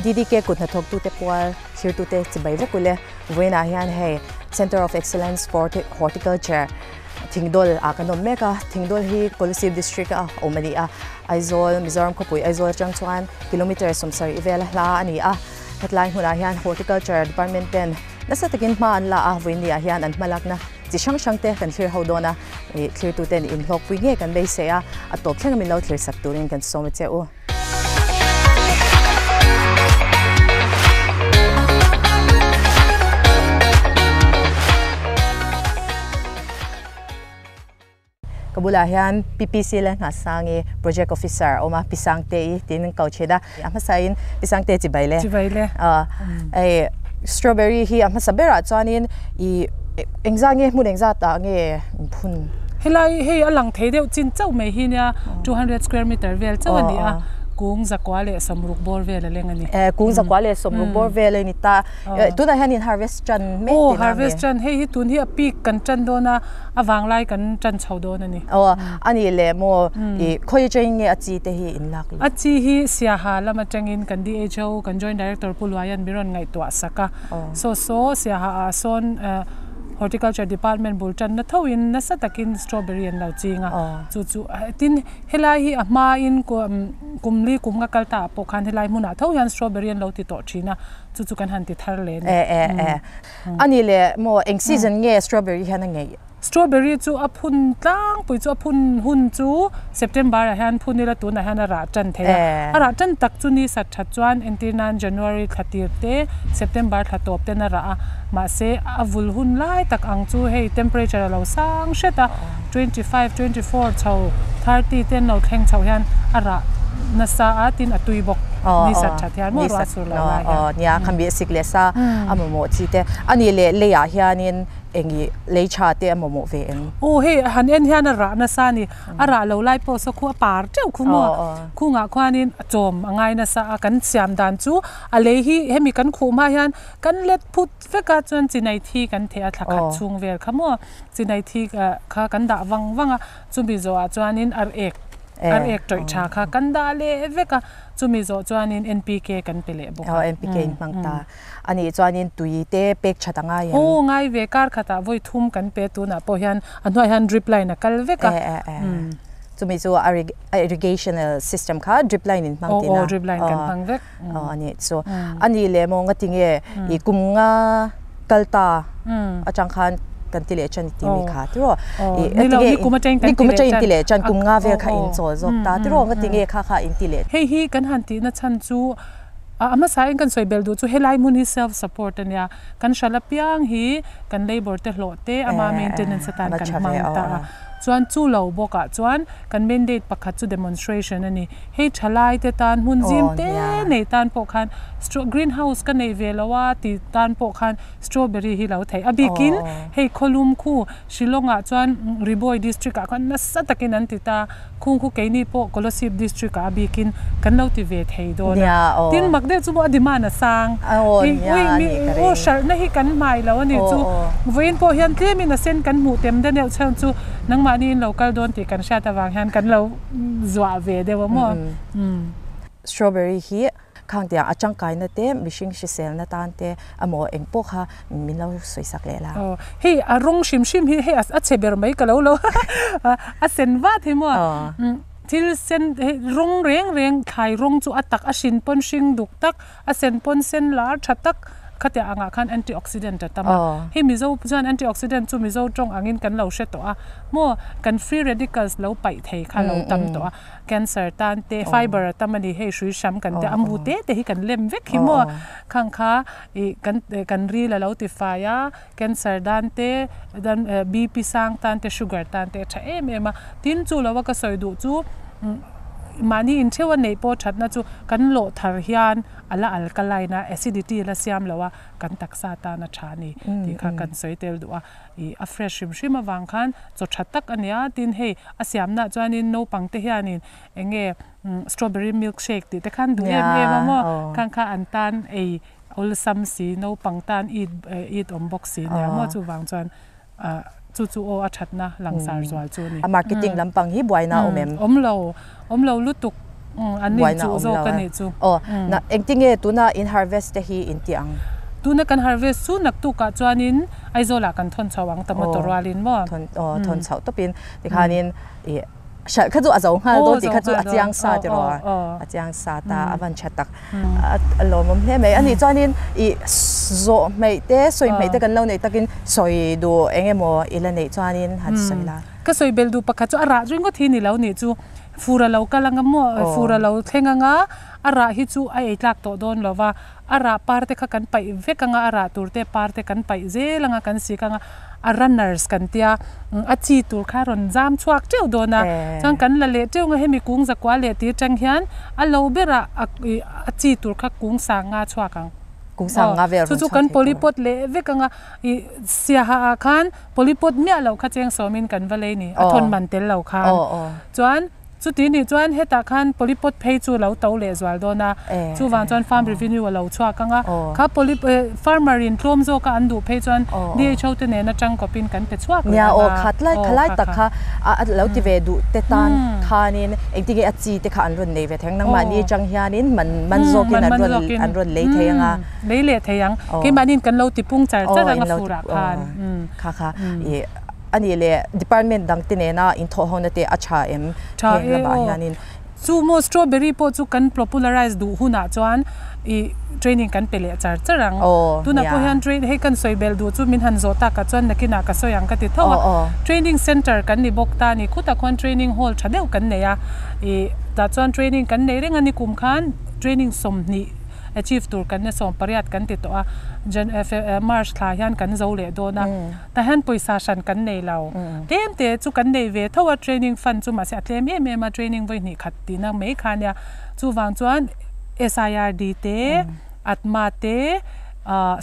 DDK kut hnathawktute pual thlirtute chibai vek ule. Vawiinah hian hei Centre of Excellence for Horticulture Thingdawl ah kan awm mek a, Thingdawl hi Kolasib District a awm a ni a, Aizawl, Mizoram khawpui Aizawl atang chuan kilometre 70 vel a hla a ni a. Hetlai hmunah hian Horticulture Department ten nasa takin hma an la a, vawiin ni ah hian an hmalakna chi hrang hrang te kan thlir ho dawn a, thlirtuten inhlawkpui nge kan beisei a, a tawp thleng a min lo thlir sak turin kan sawm a che u. Ka bulah hian PPC leh Nghahsangi Project Officer a awm a, Pi Sangte-i tiin an ko thin a. A hmasain Pi Sangte chibai le. Chibai le. Hei strawberry hi a hmasa berah chuanin i engzah nge hmun engzat ah nge phun? Helai hei a lang thei deuh chin chauh mai hi nia 200 square meter vel chauh a ni a, kung zakua leh sawmruk bawr vel a leng a ni. Kung zakua leh sawmruk bawr vel a ni ta. Tunah hian in harvest tan mek tih na a ni. Harvest tan hei hi tun hi a peak kan tan dawn a, a vanglai kan tan chho dawn a ni. Aw a nih leh maw i khawi atangin nge a chi te hi in lak lo? A chi hi Siaha lam atangin kan DHO kan Joint Director Pu Luaian min rawn ngaihtuah sak a. Saw saw Siaha ah sawn Horticulture Department bul tanna tho in nasa takin strawberry an lo ching a, chu chu tin helai hi a hma in kum li kum nga kal ta ah pawh khan helai hmunah tho hian strawberry an lo ti tawh thin a, chu chu kan han ti thar leh a ni. E e e a ni leh maw eng season nge strawberry hian a ngeih? Strawberry chu a phun tlangpui chu a phun hun chu September ah hian phun ila tunah hian a rah tan thei a, a rah tan tak chu ni sat that chuan entir nan January thla tir te September thla tawp ten a rah a, mahse a vul hun lai tak ang chu hei temperature a lo sang hret a, 25, 24 chho 30 te an lo thleng chhoh hian a rah nasa a tin a tui bawk ni sat that hian maw ruah sur lo lai hian. Nia khami a sik leh sa a mamawh chi te a nih leh leiah hianin Engi lei tha te a mamawh ve em? Aw hei han en hian a rah nasa a ni. A rah lo lai pawh saw khu a par teuh khu maw? Khungah khuanin a chawm a ngai nasa a, kan siam dan chu a lei hi hemi kan khuh hma hian kan let phut vek a, chuan chinai thi kan theh a thla khat chhung vel kha maw? Chinai thi kha kan dah vang vang a, chumi zawhah chuanin ar ek ar ek tawih tha kha kan dah leh vek a, chumi zawh chuanin NPK kan pe leh bawk a. Aw NPK in hmang ta. A nih chuanin tui te pek that a ngai em? Aw ngai ve, kar khatah vawi thum kan pe tunah pawh hian a hnuaiah hian drip line a kal vek a. E e chumi chu a irrigational system kha drip line in hmang tina. Aw drip line kan hmang vek. Aw a nih chu. A nih leh maw nga tinge i kum nga kal ta atang khan kan ti leh chan i ti mi kha tiraw. Ni lo ni kum atang kan ti leh chan kum nga vel kha in chawl zawk ta tiraw nga tinge kha kha in ti leh. Hei hi kan han tihna chhan chu A hmasa in kan sawi bel duh chu helai hmun hi self support a nia, kan hral apiang hi kan labour te hlawh te ama maintenance atan kan hmang ta a, chuan chu lo bawk ah chuan kan mandate pakhat chu demonstration a ni, hei thalai te tan hmun zim te nei tan pawh khan green house ka nei ve lo a ti tan pawh khan strawberry hi lo theih a bikin hei khawlum khu Shillong ah chuan Riboi district ah khan nasa takin an ti ta. Khung khu keini pawh Kolasib district ah a bikin kan lo ti ve thei dawn a. Tin mak deuh chu maw a demand a sang. Ui mi aw hralhna hi kan hmai lo a ni chu. Vawiin pawh hian tlemin a sen kan hmuh tem deuh chhan chu nangmahni in lo kal dawn tih kan hriat avang hian kan lo zuah ve deuh a maw. Strawberry hi Khang tiang a tangkaina te, mihring hriselna tan te emaw eng pawh kha min lo sawi sak leh la. Aw, hei a rawng hrim hrim hi hei a chhe ber mai ka lo lo a sen vat hi maw. Thil sen hei rawng reng reng thlai rawng chu a tak a hrin pawn hring duk tak, a sen pawn sen lar tha tak khatiang angah khan antioxidant a tam a. Hei Mizo chuan antioxidant chu Mizo tawng angin kan lo hre tawh a maw, kan free radicals lo paih thei kha lo tam tawh a. Cancer tan te fiber a tam a ni hei hrui hram kan te ambu te te hi kan lem vek hi maw khang kha ih kan kan ril a lo ti fai a cancer dan te dan BP sang tan te sugar tan te a tha em em a tin chu lo a ka sawi duh chu mahni intheuh a neih pawh thatna chu kan lawh thar hian a la alkaline a acidity la siam lo a kan taksa tan a tha a ni tih kha kan sawi tel duh a. Ih a fresh hrim hrim avang khan chaw tha tak a nia tin hei a siamnaah chuanin naupang te hianin eng nge strawberry milk shake tih te khan duh em em a maw khang kha an tan ei awlsam si naupang tan it it awm bawk si nia maw chuvang chuan ah chu chu aw a thatna langsar zual chu a ni. A marketing lampang hi buaina a awm em? Awm lo awm lo lutuk. An buaina inchuh awm zawk lo a e. nih chu. Aw, na engtinge tuna in harvest te hi in tih ang? Tuna kan harvest chu naktukah chuanin Aizawlah kan thawn chho ang tomato Aw, rualin maw? thawn aw thawn chhoh tawpin tikhanin ih hralh kha chu a zo nghal Aw dawn tih zo kha chu nghal a dawn chiang sa aw tiraw aw a, aw. a chiang sa ta a van tha tak a lawmawm hle mai. Anih chuanin ih zawh hmeih te sawi hmeih te kan lo neih takin sawi duh eng emaw i la neih chuanin han sawi la. Ka sawi belh duh pakhat chu a rah ringawt hi ni lo nih chu fur a lo kal anga maw fur a lo thleng anga a rah hi chu a ei tlak tawh dawn lo va, a rah par te kha kan paih vek anga a rah tur te par te kan paih zel anga kan sik anga a runners kan tia a chi tur kha a rawn zam chhuak teuh dawn a chuan kan la leh teuh anga hemi kung zakua leh tir tang hian a lo berah a chi tur kha kung sang nga chhuak ang. Kung sang nga vel Chu rawn chu chhuak kan thei tur. polypot leh vek anga i siaha ah khan polypot miah loh kha cheng sawmin kan va lei ni a thawn man tel lo khan chuan chuti nih chuan hetah khan polypot phei chu lo to leh zual dawn a chuvang chuan farm revenue a lo chhuak anga kha poly farmer in tlawm zawka an duh phei chuan DHO te nen atang kawpin kan pe chhuak Nia reng aw anga khat lai aw khalai kha tak kha kha a lo ti ve duh te tan khanin engtinge a chi te kha an rawn nei ve thei ang nangmahni atang hianin man man zawkin man an man rawn zawkin an rawn lei thei anga. Lei leh thei ang. Keimahniin kan lo ti pung char char ang a furah khan. Kha kha i a nih leh department dang te nena inthawh hona te a tha em Tha heng e lamah aw. hianin. Chu maw strawberry pawh chu kan popularize duh hunah chuan i training kan pe leh char char ang. Tunah pawh hian train hei kan sawi belh duh chu min han zawh takah chuan nakinah ka sawi ang ka ti tho a. Training center kan ni bawk ta a ni. Khutah khuan training hall tha deuh kan nei a. I tah chuan training kan nei reng a ni kum khan training 20 achieve tur kan ni 18 kan ti tawh a. Jan March thla hian kan zo leh dawn a. Tah hian pawisa hran kan nei lo. Tlem te chu kan nei ve tho a training fund chu mahse a tlem em em a training vawi hnih khat tihna mai kha ania. Chuvang chuan SIRD te, ATMA te,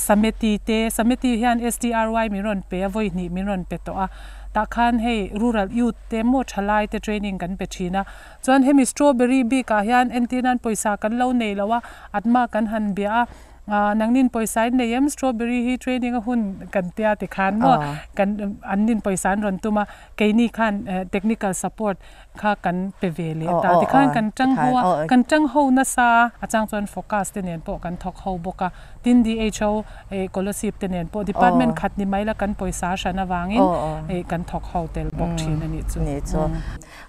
Sameti te, Sameti hian STRY min rawn pe a vawi hnih min rawn pe tawh a. Tah khan hei rural youth te maw thalai te training kan pe thin a. Chuan hemi strawberry bik ah hian entir nan pawisa kan lo nei lo a, ATMA kan han bia a. Nangnin pawisa in nei em strawberry hi training a hun kan tia tikhan maw kan an nin pawisa an rawn tum a keini khan technical support kha kan pe ve leh ta tikhan kan tang ho a kan tang ho nasa a chang chuan focus te nen pawh kan thawk ho bawk a tin DHO Kolasib te nen pawh department khat ni mai la kan pawisa hran avangin kan thawk ho tel bawk thin a nih chu. Nih chu.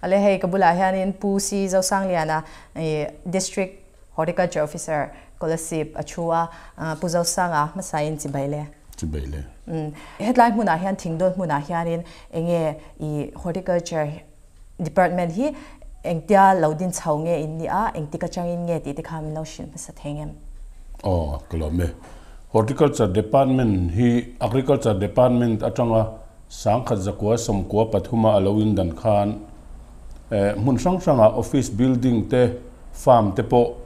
Ale hei ka bulah hianin Pu C Zosangliana District Horticulture Officer, Kolasib a thu a, Pu Zosanga hmasain chibai le. Chibai le. Hetlai hmunah hian thingdawn hmunah hianin enge i Horticulture Department hi engtia lo din chho nge in nih a, engtik atangin nge tih te kha min lo hrilh hmasa thei ngem? Aw, ka lawm e. Horticulture Department hi Agriculture Department atanga 1993 a lo indan khan Hmun hrang hrangah office building te, farm te pawh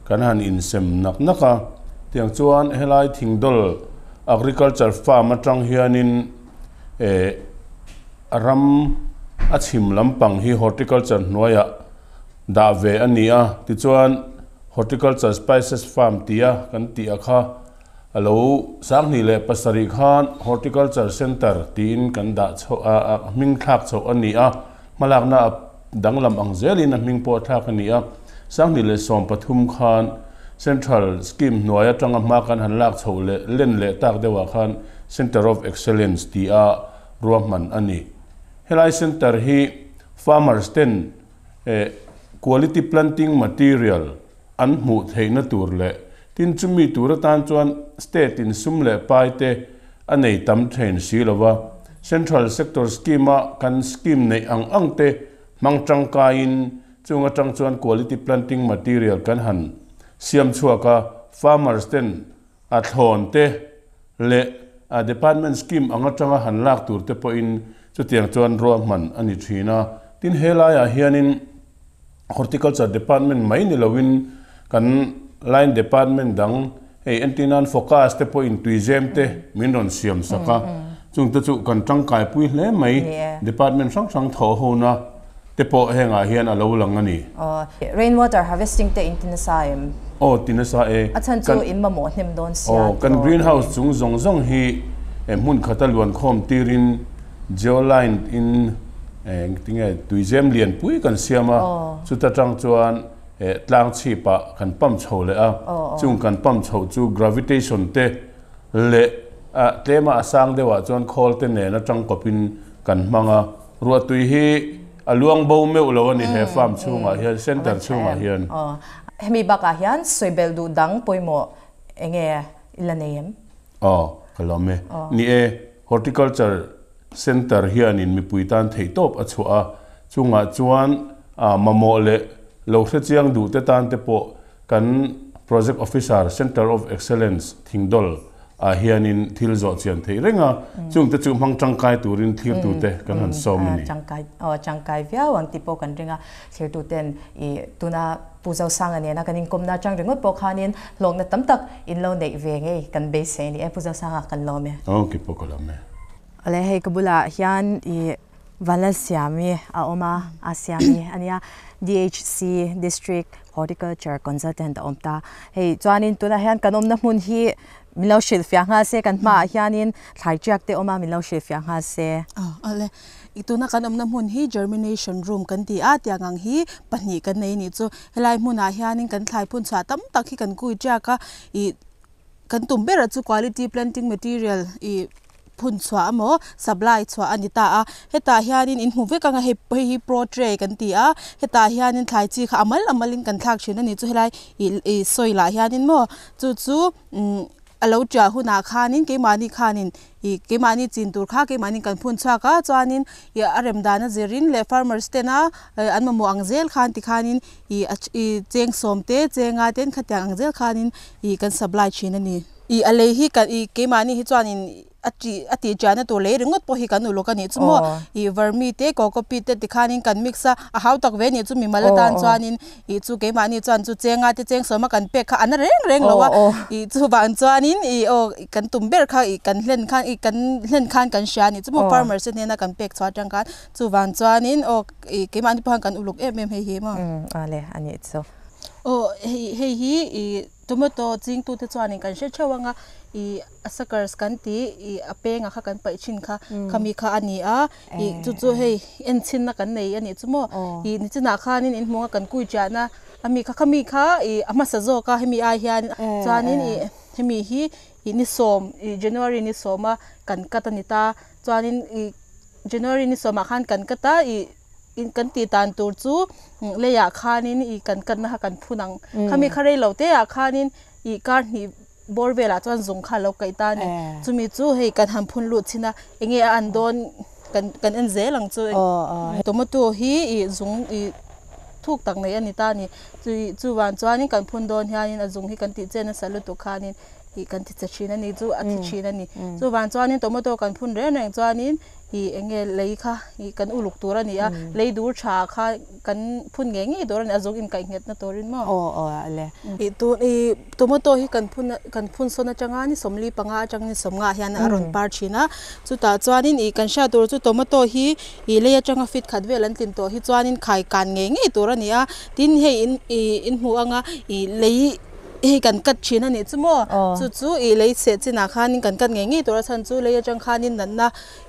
kan han insem nak nak a. Tiang chuan helai Thingdawl Agriculture Farm atang hianin ram a chhim lampang hi horticulture hnuaiah dah ve a ni a. Tichuan Horticulture Spices Farm tia kan tih a kha A lo 2007 khan Horticulture Centre tiin kan dah chhoh a, a hming thlak chhoh a ni a, hmalakna a danglam ang zelin a hming pawh a thlak a ni a. 2013 khan Central Scheme hnuai atanga hma kan han lak chhoh leh len leh tak deuhah khan Centre of Excellence tia ruahman a ni. Helai Centre hi farmers ten quality planting material an hmuh theihna tur leh tin chumi tur atan chuan state in sum leh pai te a nei tam thein si lo va, Central Sector Scheme a kan scheme neih ang ang te hmang tangkaiin chung atang chuan quality planting material kan han siam chhuak a, farmers ten a thlawn te leh a department scheme ang atanga han lak tur te pawhin chutiang chuan ruahman a ni thin a, tin helaiah hianin Horticulture Department mai ni loin kan line department dang hei entirnan Focus te pawhin tuizem te min rawn siam sak a, chung te chu kan tangkaipui hle mai department hrang hrang thawh hona te pawh hengah hian a lo lang a ni. Rain water harvesting te in ti nasa em? Aw ti nasa e. A chhan chu in mamawh hnem dawn sia tiraw? Aw kan green house chung zawng zawng hi hmun khata luan khawm tirin Geoline in engtinge tuizem lianpui kan siam a, chuta tang chuan tlang chhipah kan pump chho leh a, chung kan pump chhoh chu gravitation te leh tlema a sang deuhah chuan khawl te nen atang kawpin kan hmang a, ruahtui hi a luang bo meuh lo a ni he farm chhungah hian, center chhungah hian. Hemi bakah hian sawibelh duh dang pawimawh enge i la nei em? Aw, ka lawm e. Ni e, Horticulture Centre hianin mipui tan theihtawp a chhuah a, chungah chuan mamawh leh lo hrechiang duh te tan te pawh kan Project Officer, Centre of Excellence, Thingdawl ah hianin thil zawh chian theih reng a, chungte chu hmang tangkai turin thlirtute kan han sawm a ni. Tangkai, aw tangkai viau ang tih pawh kan ring a, thlirtuten i tuna Pu Zosanga nena kan inkawmna atang ringawt pawh khanin hlawkna tam tak in lo neih ve ngei kan beisei a ni e, Pu Zosanga kan lawm e. Aw kei pawh ka lawm e. Awle hei ka bulah hian i Vanlalsiami a awm a, a Siami a nia, DHC District Horticulture Consultant a awm ta. Hei chuanin tunah hian kan awmna hmun hi min lo hrilhfiah nghal se, kan hmaah hianin thlai tiak te awm a, min lo hrilhfiah nghal se. Aw awle I tuna kan awmna hmun hi germination room kan ti a, tiang ang hi pahnih kan nei anih chu. Helai hmunah hianin kan thlai phun chhuah tam tak hi kan kui tiak a, ih kan tum berah chu quality planting material ih phun chhuah emaw supply chhuah a ni ta a. Hetah hianin in hmu vek ang a, hei hei hi pro tray kan ti a, hetah hianin thlai chi kha a mal a malin kan thlak thin a ni chu helai ih ih soil ah hianin maw chu chu umm a lo ṭiah hunah khanin keimahni khanin ih keimahni chin tur kha keimahni kan phun chhuak a chuanin ih a rem dan a zirin leh farmers tena an mamawh ang zel khan tikhanin ih a ih cheng sawm te chenga ten khatiang ang zel khanin ih kan supply thin a ni. Ih a lei hi kan ih keimahni hi chuanin a tih a tih ṭiahna tur lei ringawt pawh hi kan uluk a nih chu maw ih vermi te cocopeat te tikhanin kan mix a a hau tak ve a nih chu mimal atan chuanin ih chu keimahni chuan chu chenga te cheng sawma kan pek kha a na reng reng lo a ih chuvang chuanin ih aw kan tum ber kha ih kan hlen khan ih kan hlen khan kan hria a nih chu maw farmers te hnena kan pek chhuah atang khan chuvang chuanin aw ih keimahni pawh hian kan uluk em em hei hi maw. Awle a nih chu. Aw hei hei hi ih tomato chingtute chuanin kan hre theuh anga ih a suckers kan tih ih a pengah kha kan paih thin kha khami kha a ni a ih chu chu hei en chhinna kan nei a nih chu maw ih nichinah khanin in hmuh a kan kui chiahna ami kha khami kha ih a hmasa zawk a hemi ai hian chuanin ih hemi hi ih ni sawm ih January ni sawma kan cut a ni ta chuanin ih January ni sawmah khan kan cut a ih in kan tih dan tur chu leiah khanin ih kan cut na kha kan phun ang khami kha rei lo te ah khanin ih kar hnih bawr velah chuan zung kha a lo kaih ta a ni chumi chu hei kan han phun lut chhin a enge a an dawn kan kan en zel ang chu tomato hi ih zung ih thuk tak nei a ni ta a ni chu ih chuvang chuanin kan phun dawn hianin a zung hi kan tih che nasa lutuk khanin ih kan ti che thin a ni chu a thi thin a ni chuvang chuanin tomato kan phun reng reng chuanin ih eng nge lei kha ih kan uluk tur a ni a lei dur tha kha kan phun ngei ngei tur a ni a zung inkaih nghet na turin maw aw aw a le ih tu ih tomato hi kan phun kan phun sawn atanga ni sawmli panga atang ni sawmnga ah hian a rawn par thin a chutah chuanin ih kan hriat tur chu tomato hi ih lei atanga fit khat vel an tlin tawh hi chuanin khai kan ngei ngei tur a ni a tin hei in ih in hmuh anga ih lei hei kan cut thin a nih chu maw chu chu ih lei chheh chinah khanin kan cut ngei ngei tur a chhan chu lei atang khanin natna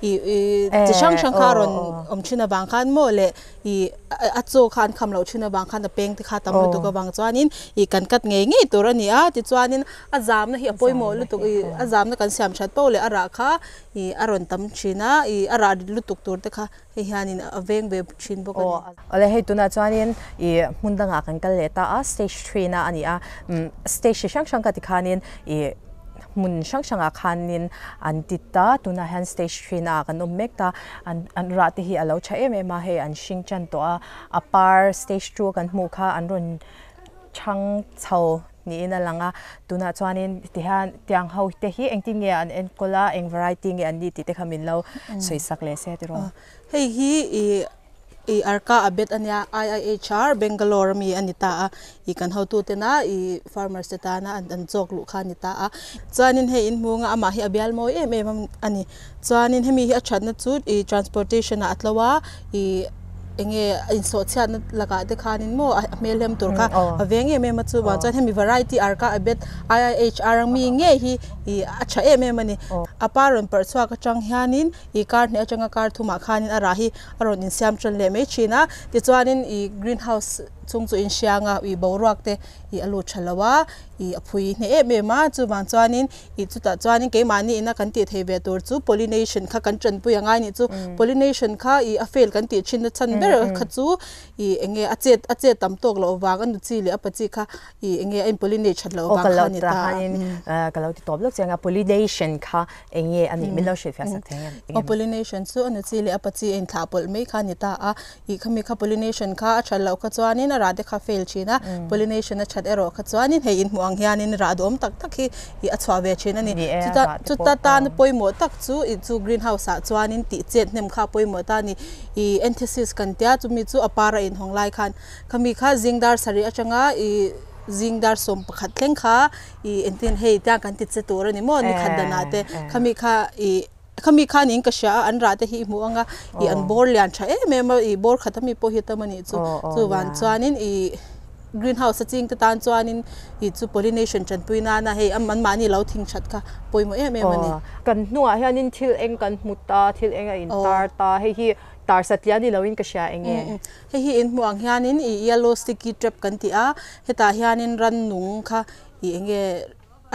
ih ih chi hrang hrang kha a rawn awm thin avang khan maw leh ih a chaw kha an kham loh thin avang khan a peng te kha tam lutuk avang chuanin ih kan cut ngei ngei tur a ni a tichuanin a zamna hi a pawimawh lutuk ih a zamna kan siam that poh leh a rah kha ih a rawn tam thin a ih a rah lutuk tur te kha Hei hianin a veng ve thin bawk a ni. Awle hei tunah chuanin ih hmun dangah kan kal leh ta a, stage three na a ni a, stage chi hrang hrang ka ti khanin ih hmun hrang hrangah khanin an ti ta, tunah hian stage three naah kan awm mek ta, an an rah te hi a lo tha em em a, hei an hring tan tawh a, a par stage two kan hmuh kha an rawn chhang chho niin a lang a, tunah chuanin tihian tiang ho te hi engtin nge an enkawl a, eng variety nge an ni tih te kha min lo sawi sak leh se tiraw. Hei hi ih ih Arka Abet a nia, IIHR Bangalore ami a ni ta a, ih kan hotu tena ih farmers te tana an an chawk luh kha a ni ta a, chuanin hei in hmunga amah hi a bial mawi em em a ni, chuanin hemi hi a thatna chu ih transportation ah a tlo a ih. enge insawh chhiatna lakah te khanin maw a hmel hem tur kha a veng em em a chuvang chuan hemi variety arka abet I_I_H_R ang mi ngei hi ih a tha em em a ni a par rawn parh chhuak atang hianin ih kar hnih atanga kar thumah khanin a rah hi a rawn insiam tan leh mai thin a tichuanin ih greenhouse chung chu inhriang a ih boruak te ih a lut tha lo a ih a phui hneh em em a chuvang chuanin ih chutah chuanin keimahni ina kan tih theih ve tur chu pollination kha kan tanpui angai anih chu pollination kha ih a fail kan tih thin na chhan ber kha chu ih eng nge a chet a chet tam tawk loh vang a nu chi leh a pa chi kha ih eng nge a in pollinate that loh vang kha a ni ta a. Ka lo ti tawp lawk chiang a pollination kha eng nge a nih min lo hrilhfiah sak thei ang em? Aw pollination chu a nu chi leh a pa chi a inthlah pawlh mai kha a ni ta a ih khami kha pollination kha a that loh kha chuanin a rah te kha fail thin a pollination a that erawh kha chuanin hei inhmuh ang hianin rah duhawm tak tak hi ih a chhuah ve thin a ni chuta chuta tan pawimawh tak chu ih chu greenhouse ah chuanin tih chet hnem kha a pawimawh ta a ni ih anthesis kan tia chumi chu a par a inhawng lai khan khami kha zing dar sarih atanga ih zing dar sawm pakhat thleng kha ih engtin hei tiang kan ti che tur a ni maw ni khat danah te khami kha ih Khami khan in ka hria a, an rah te hi i hmuh ang a, ih an bawr lian tha em em a, ih bawr khat ami pawh hi tam a nih chu. Chuvan chuanin ih greenhouse a ching te tan chuanin ih chu pollination tanpui nana hei an mahni lo thing that kha pawimawh em em a ni. Kan hnuah hianin thil eng kan hmu ta, thil eng a in tar ta, hei hi tar satliah ni loin ka hria eng nge? Hei hi in hmuh ang hianin ih yellow sticky trap kan ti a, hetah hianin rannung kha ih eng nge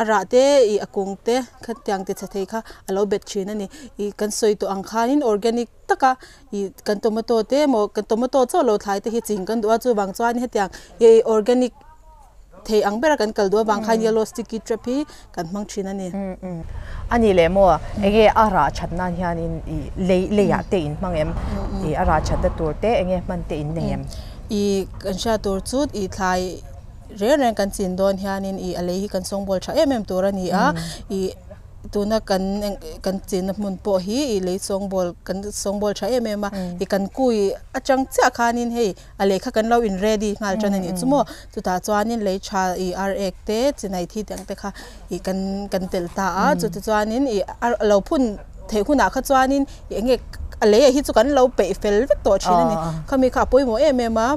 A rah te ih a kung te khatiang ti chhe thei kha a lo bet thin a ni. Ih kan sawi tawh ang khanin organic taka ih kan tomato te emaw kan tomato chaw lo thlai te hi ching kan duh a chuvang chuan hetiang ih organic thei ang bera kan kal duh avang khan yellow sticky trap hi kan hmang thin a ni. A ni leh maw enge a rah that nan hianin ih lei leiah te in hmang em? Ih a rah thatna tur te enge hman te in nei em? Ih kan hriat tur chu ih thlai. Reng reng kan chin dawn hianin ih a lei hi kan sawngbawl tha em em tur a ni a, ih tuna kan kan chinna hmun pawh hi ih lei sawngbawl kan sawngbawl tha em em a, ih kan kui atang chiah khanin hei a lei kha kan lo in ready nghal tan a nih chu maw, chutah chuanin lei tha ih ar ek te chinai thi te ang te kha ih kan kan telh ta a, chutah chuanin ih a lo phun theih hunah kha chuanin ih eng nge a lei ah hi chu kan lo peih fel vek tawh thin a ni, khami kha a pawimawh em em a.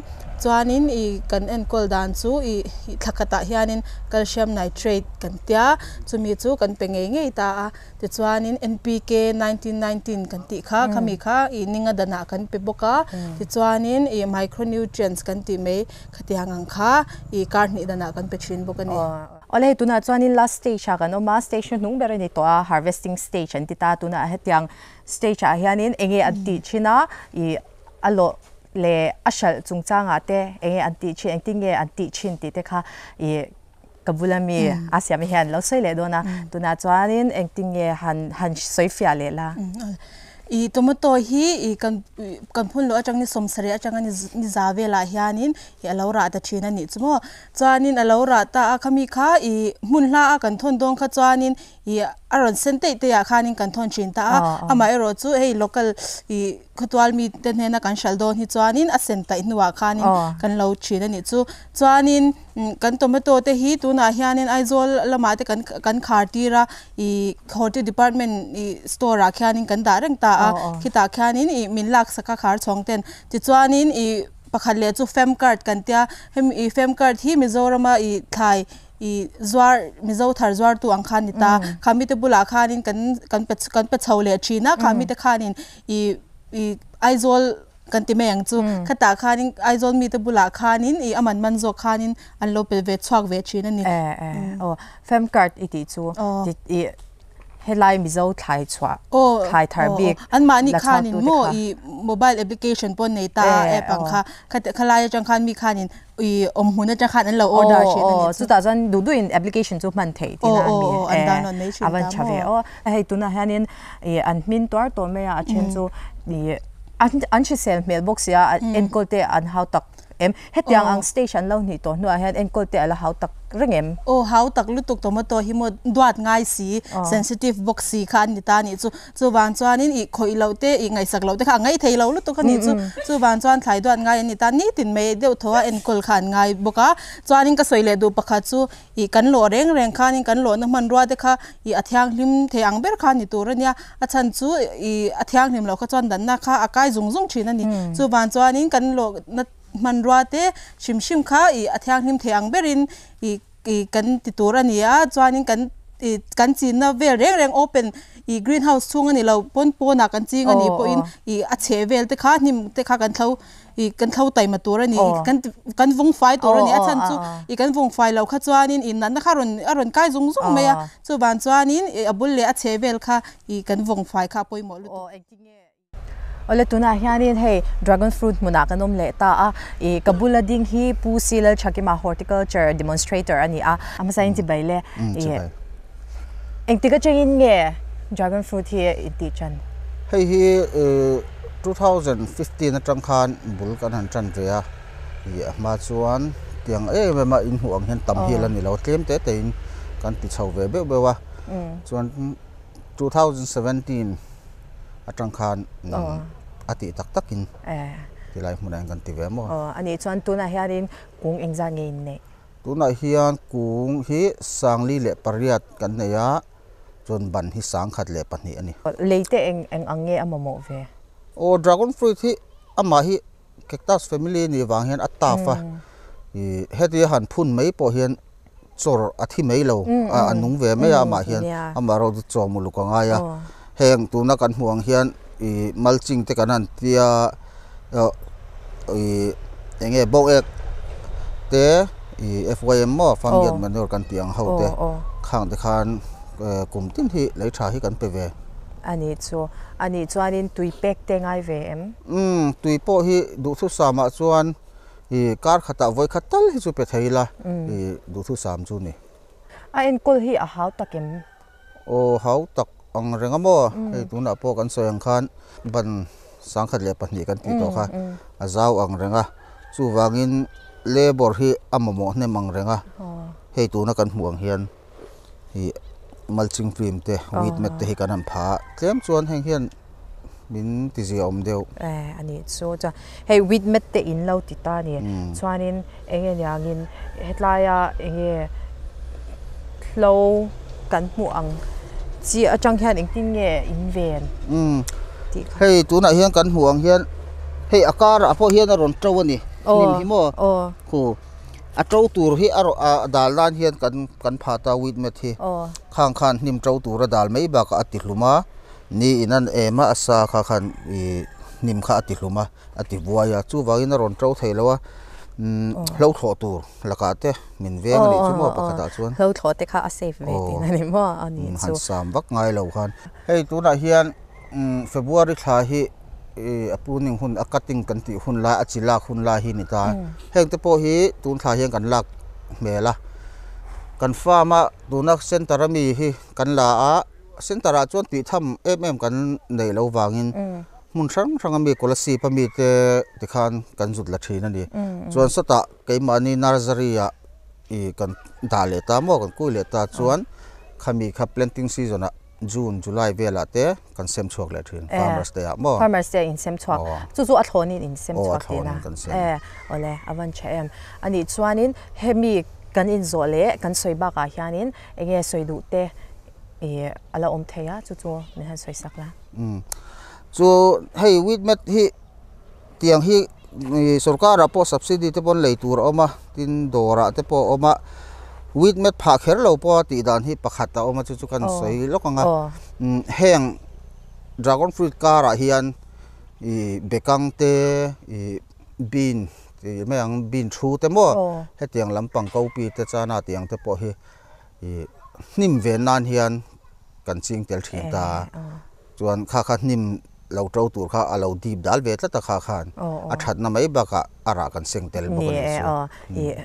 Chuanin ih kan enkawl dan chu ih thla khatah hianin calcium nitrate kan tia chumi chu kan pe ngei ngei ta a tichuanin N_P_K 1919 kan tih kha khami kha ih ninga danah kan pe bawk a tichuanin ih micronutrients kan tih mai khatiang ang kha ih kar hnih danah kan pe thin bawk a ni. Awle hei tunah chuanin last stage ah kan awm a stage hnuhnung ber a ni tawh a harvesting stage an ti ta a tunah hetiang stage ah hianin eng nge an tih thin a ih a lawh leh a hralh chungchangah te eng nge an tih thin engtin nge an tih thin tih te kha ih ka bula mi a siam hian lo sawi leh dawn a tunah chuanin engtin nge han han sawi fiah leh la. Ih tomato hi ih kan kan phun loh atang ni sawmsarih atanga ni ni za velah hianin ih a lo rah ta thin a nih chu maw chuanin a lo rah ta a khami kha ih hmun hla a kan thawn dawn kha chuanin ih a rawn sen teih teih ah khanin kan thawn thin ta a amaherawh chu hei local ih Khawtual mite hnena kan hralh dawn hi chuanin a sen taih hnuah khanin kan lo thin a nih chu. Chuanin kan tomato te hi tunah hianin Aizawl lamah te kan kan khar tir a ih horti department ih store ah khianin kan dah reng ta a khitah khianin ih min laksak a khar chhawng ten. Tichuanin ih pakhat leh chu fam card kan tia hemi ih fam card hi Mizorama ih thlai ih zuar Mizo thar zuartu ang khan ni ta. Khami te bulah khanin kan kan pe kan pe chho leh thin a khami te khanin ih ih Aizawl kan ti mai ang chu khatah khanin Aizawl mite bulah khanin ih a man man zawk khanin an lo pe ve chhuak ve thin a ni. Eh eh aw fam card i tih chu ih helai Mizo thlai chhuah thlai thar bik an mahni khanin maw ih mobile application pawh an nei ta a app ang kha khalai atang khan mi khanin i awm hmun atang khan an lo order thin a ni chu. Chutah chuan duh duhin application chu hman theih tina a mi an download mai thin a van tha ve aw. Hei tunah hianin i an hmin tuar tawh mai a, a then chu i an hrisel hmel bawk sia, enkawl te an hau tak em? Hetiang ang stage an lo nih tawh hnuah hian enkawl te a la hau tak reng em? Aw hau tak lutuk tomato hi maw duat ngai si, sensitive bawk si kha an ni ta a nih chu. Chuvang chuanin ih khawih loh te, ih ngaihsak loh te kha a ngaih thei lo lutuk a nih chu. Chuvang chuan thlai duat ngai an ni ta, nitin mai deuh thaw a enkawl kha an ngai bawk a. Chuanin ka sawi leh duh pakhat chu ih kan lawh reng reng khanin kan lawhna hmanrua te kha ih a thianghlim thei ang ber kha ni tur a nia. A chhan chu ih a thianghlim loh kha chuan danna kha a kai zung zung thin a ni. Chuvang chuanin kan lawhna hmanrua te hrim hrim kha ih a thianghlim thei ang berin ih ih kan ti tur a ni a chuanin kan ih kan chinna vel reng reng open ih green house chhung a ni lo pawn pawnah kan ching a nih pawhin ih a chheh vel te kha hnim te kha kan thlo ih kan thlo taima tur a ni kan kan vawng fai tur a ni a chhan chu ih kan vawng fai loh kha chuanin ih natna kha a rawn a rawn kai zung zung mai a chuvang chuanin ih a bul leh a chheh vel kha ih kan vawng fai kha a pawimawh lutuk. Awle tunah hianin hei dragon fruit hmunah kan awm leh ta a, ih ka bula ding hi Pu Si Lalthakima horticulture demonstrator a ni a, a hmasa in chibai le ih engtik atangin nge dragon fruit hi in tih tan? Hei hi 2015 atang khan bul kan han tan ve a, ih a hma chuan tiang em em a in hmuh ang hian tam hi a la ni lo, tlem te te in kan ti chho ve beuh beuh a, chuan 2017 atang khan a tih tak takin tilai hmunah hian kan ti ve maw. Aw a nih chuan tunah hianin kung engzat nge in neih? Tunah hian kung hi 48 kan nei a, chuan ban hi 102 a ni. Lei te eng eng ang nge a mamawh ve? Aw dragon fruit hi amah hi cactus family a nih vang hian a tough a, ih heti a han phun mai pawh hian chawr a thi mai lo a a nung ve mai a amah hian amaherawh chu chaw muluk a ngai a heng tuna kan hmuh ang hian ih mulching te kan han tia ih eng nge bawk ek te ih F_Y_M maw farmyard manure kan tih ang ho te khang te khan kum tin hi lei tha hi kan pe ve. A nih chu a nih chuanin tui pek te ngai ve em? Umm tui pawh hi duhthusam ah chuan. I kar khatah vawi khat tal hi chu pe thei ila i duhthusam chu ni. A enkawl hi a hau tak em? Aw hau tak ang reng a maw? Hei tunah pawh kan sawi ang khan ban 102 kan tih tawh kha a zau ang reng a, chuvangin labour hi a mamawh hnem ang reng a, hei tuna kan hmuh ang hian i mulching film te wheat mat te hi kan han pha a, tlem chuan heng hian min ti zia awm deuh. Eh a nih chu chuan hei wheat mat te in lo ti ta a ni chuanin eng nge niangin hetlaia eng nge hlo kan hmuh ang chi atang hian engtin nge in ven tih kha. Hei tunah hian kan hmuh ang hian hei a karah pawh hian a rawn to a ni hnim hi maw khu. A to tur hi a rawh a dal nan hian kan kan pha ta wheat mat hi khang khan hnim to tur a dal mai bakah a ti hlum a ni in an em a a sa kha khan ih hnim kha a ti hlum a a ti buai a chuvangin a rawn to thei lo a umm hlo thlawh tur lakah te min veng a nih chu maw pakhatah chuan hlo thlawh te kha a safe ve tih a ni maw a nih chu han sam vak ngai lo khan hei tunah hian umm February thla hi. A pruning hun a cutting kan tih hun lai a chi lak hun lai hi ni ta heng te pawh hi tun thla hian kan lak hmel a kan farm a tuna center ami hi kan la a center ah chuan tih tham em em kan neih loh vangin hmun hrang hrang ami kolasib ami te tikhan kan zut la thin a ni chuan sawtah keimahni nursery ah ih kan dah leh ta maw kan kui leh ta chuan khami kha planting season ah. June, July velah te kan sem chhuak leh thin Farmers Day ah maw? Farmers Day ah in sem chhuak. Chu chu a thlawnin in sem chhuak tihna. Aw a thlawnin kan sem. Awle a van tha em. A nih chuanin hemi kan inzawh leh kan sawi bakah hianin eng nge sawi duh te ih a la awm thei a chu chu min han sawi sak la. Chu hei wheat mat hi tiang hi sorkarah pawh subsidy te pawn lei tur a awm a tin dawrah te pawh a awm a wheat mat phah kher lo pawha tih dan hi pakhat a awm a chu chu kan sawi lawk ang a heng dragon fruit karah hian ih bekang te ih bean tih mai ang bean thu te maw hetiang lampang kopi te chana tih ang te pawh hi ih hnim ve nan hian kan ching tel thin ta. Chuan kha kha hnim lo to tur kha a lo dip dal ve tlat a kha khan a thatna mai bakah a rah kan seng tel bawk a nih chu.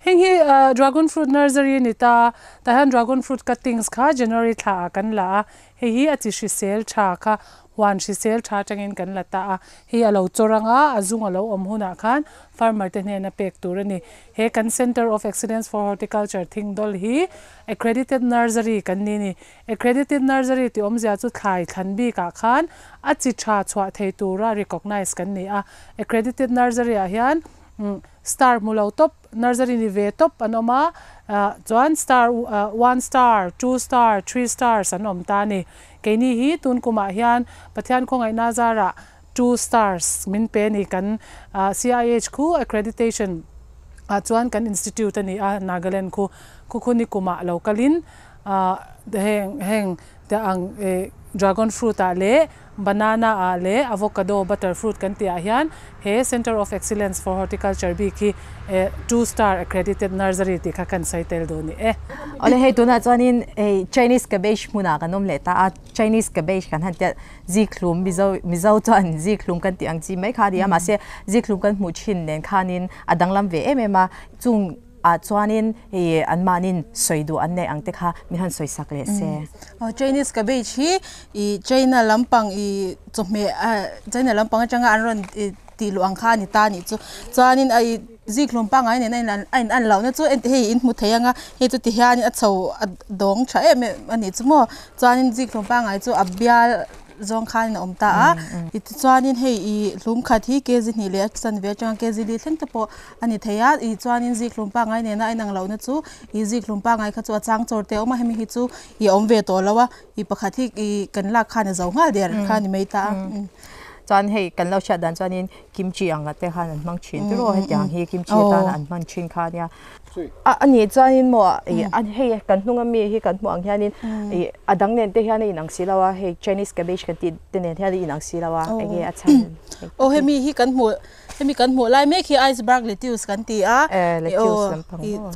Heng hi Dragon Fruit Nursery a ni ta, tah hian Dragon Fruit cuttings kha January thla ah kan la a, hei hi a chi hrisel tha kha Huan hrisel tha atangin kan la ta a, hei a lo chawr anga a zung a lo awm hunah khan farmer te hnena pek tur a ni. He kan Centre of Excellence for Horticulture Thingdawl hi Accredited Nursery kan ni a ni. Accredited Nursery tih awmzia chu thlai thlan bikah khan a chi tha chhuah thei tura recognise kan ni a. Accredited Nursery ah hian star hmu lo tawp, nursery ni ve tawp an awm a, chuan star one star, two star, three stars an awm ta a ni. Keini hi tun kumah hian Pathian khawngaihna zarah two stars min pe a ni. Kan CIH khu accreditation ah chuan kan institute a ni a, Nagaland khu khu khu ni kumah lo kalin heng heng te ang dragon fruit ah leh banana ah leh avocado butter fruit kan tih ah hian he Centre of Excellence for Horticulture bik hi two star accredited nursery tih kha kan sawi tel duh a ni e. Awle hei tunah chuanin hei Chinese cabbage hmunah kan awm leh ta a, Chinese cabbage kan han tia zikhlum Mizo Mizo chuan zikhlum kan tih ang chi mai kha a ni a mahse zikhlum kan hmuh thin nen khanin a danglam ve em em a chung ah chuanin ih anmahnin sawi duh an neih ang te kha min han sawi sak leh se. Aw Chinese cabbage hi ih China lampang ih chawhmeh ah China lampang atanga an rawn ih tih luh ang kha a ni ta a nih chu chuanin a ih zikhlum pangngai nen a in a in an lohna chu hei in hmu thei ang a hei chu ti hianin a chho a dawng tha em em a nih chu maw chuanin zikhlum pangngai chu a bial zawng khanin a awm ta a tichuanin hei ih hlum khat hi kg hnih leh a chanve atanga kg li thleng te pawh a ni thei a ih chuanin zikhlum pangngai nena a inang lohna chu ih zikhlum pangngai kha chu a chang chawr te a awm a hemi hi chu ih a awm ve tawh lo a ih pakhat hi ih kan lak khan a zo nghal der kha a ni mai ta a. Chuan hei kan lo hriat dan chuanin kimchi ang te khan an hmang thin tiraw hetiang hi kimchi atana an hman thin kha ania. A anih chuanin maw ih hei kan hnung ami hi kan hmuh ang hianin ih a dang nen te hian a inang si lo a hei Chinese cabbage kan tih te nen hian a inang si lo a enge a chhan. Aw hemi hi kan hmuh Hemi kan hmuh lai mek hi iceberg lettuce kan ti a,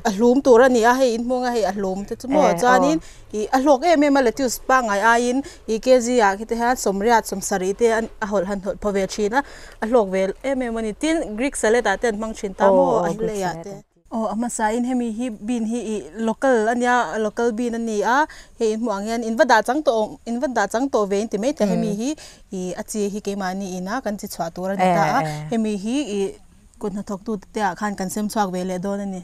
a hlum tur a ni a, hei in hmung a hei a hlum te chu maw chuanin ih a hlawk em em a lettuce pangngai aiin ih kg ah khi te hian sawmriat sawmsarih te a hawlh han hawlh phaw ve thin a, a hlawk ve em em a ni. Tin Greek salad ah te an hmang thin ta maw a lei ah te. Aw a hmasa in hemi hi bean hi ih local a nia local bean a ni a hei in hmuh ang hian in va dah chang tawh in va dah chang tawh ve in ti mai thei hemi hi ih a chi hi keimahni ina kan chi chhuah tur a ni ta a hemi hi ih kut hnathawk tu te ah khan kan sem chhuak ve leh dawn a ni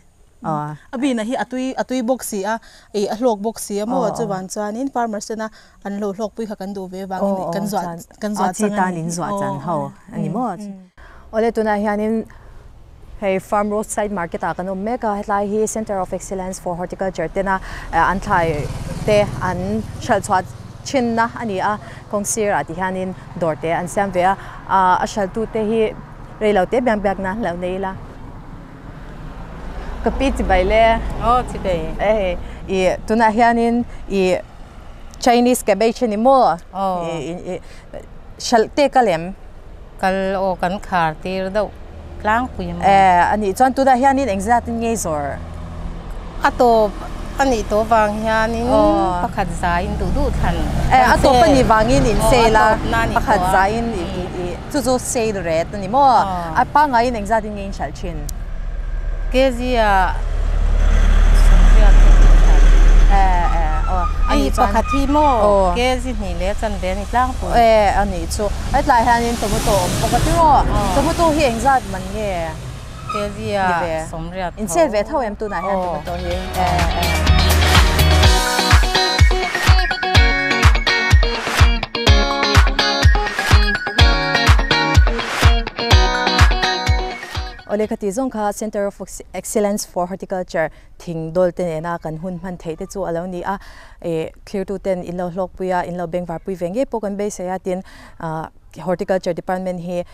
a bean a hi a tui a tui bawk si a ih a hlawk bawk si a maw chuvan chuanin farmers tena an lo hlawk pui kha kan duh ve vangin kan zuah kan zuah chang a ni zuah chan ho a ni maw awle tunah hianin hei farm road side market ah kan awm mek a hetlai hi centre of excellence for horticulture tena an thlai te an hralh chhuah thinna a ni a kawng sirah ti hianin dawr te an siam ve a a hralh tu te hi reilo te biang biak nan lo nei ila ka pi chibai le aw chibai hei ih tunah hianin ih Chinese cabbage a ni maw? Aw. Hralh te ka lem. Kal aw kan khar tir deuh tlangpui maw? Eh a nih chuan tunah hianin engzatin nge zawr? A tawp a nih tawh vang hianin pakhat zaiin duh duh thlan. Eh a tawp a nih vangin in sale a pakhat zaiin chu chu sale rate a ni maw? A pangaiin engzatin nge in hralh thin? Kg ah sawmriat te chu in hralh. Eh eh aw a nih chuan pakhat hi maw kg hnih leh a chanve a ni tlangpui. Eh a nih chu hetlai hianin tomato a awm bawk a tiraw tomato hi engzat man nge? Kg ah sawmriat tho. In sale ve tho em tunah hian tomato hi? Eh eh. Awle ka tih zawng kha Centre of Excellence for Horticulture thing dawl te nena kan hun hman theih te chu a lo ni a, ih thlirtu ten in lo hlawkpui a, in lo bengvarpui ve ngei pawh kan beisei a tin ah Horticulture Department hi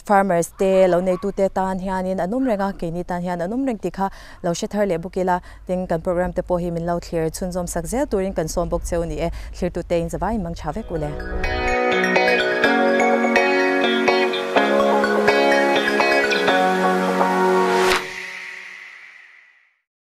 farmers te lo neitu te tan hianin an awm reng a, keini tan hian an awm reng tih kha lo hre thar leh bawk ila, tin kan program te pawh hi min lo thlir chhunzawm sak zel turin kan sawm bawk cheu a ni e, thlirtu te in zavai in mang tha vek u le.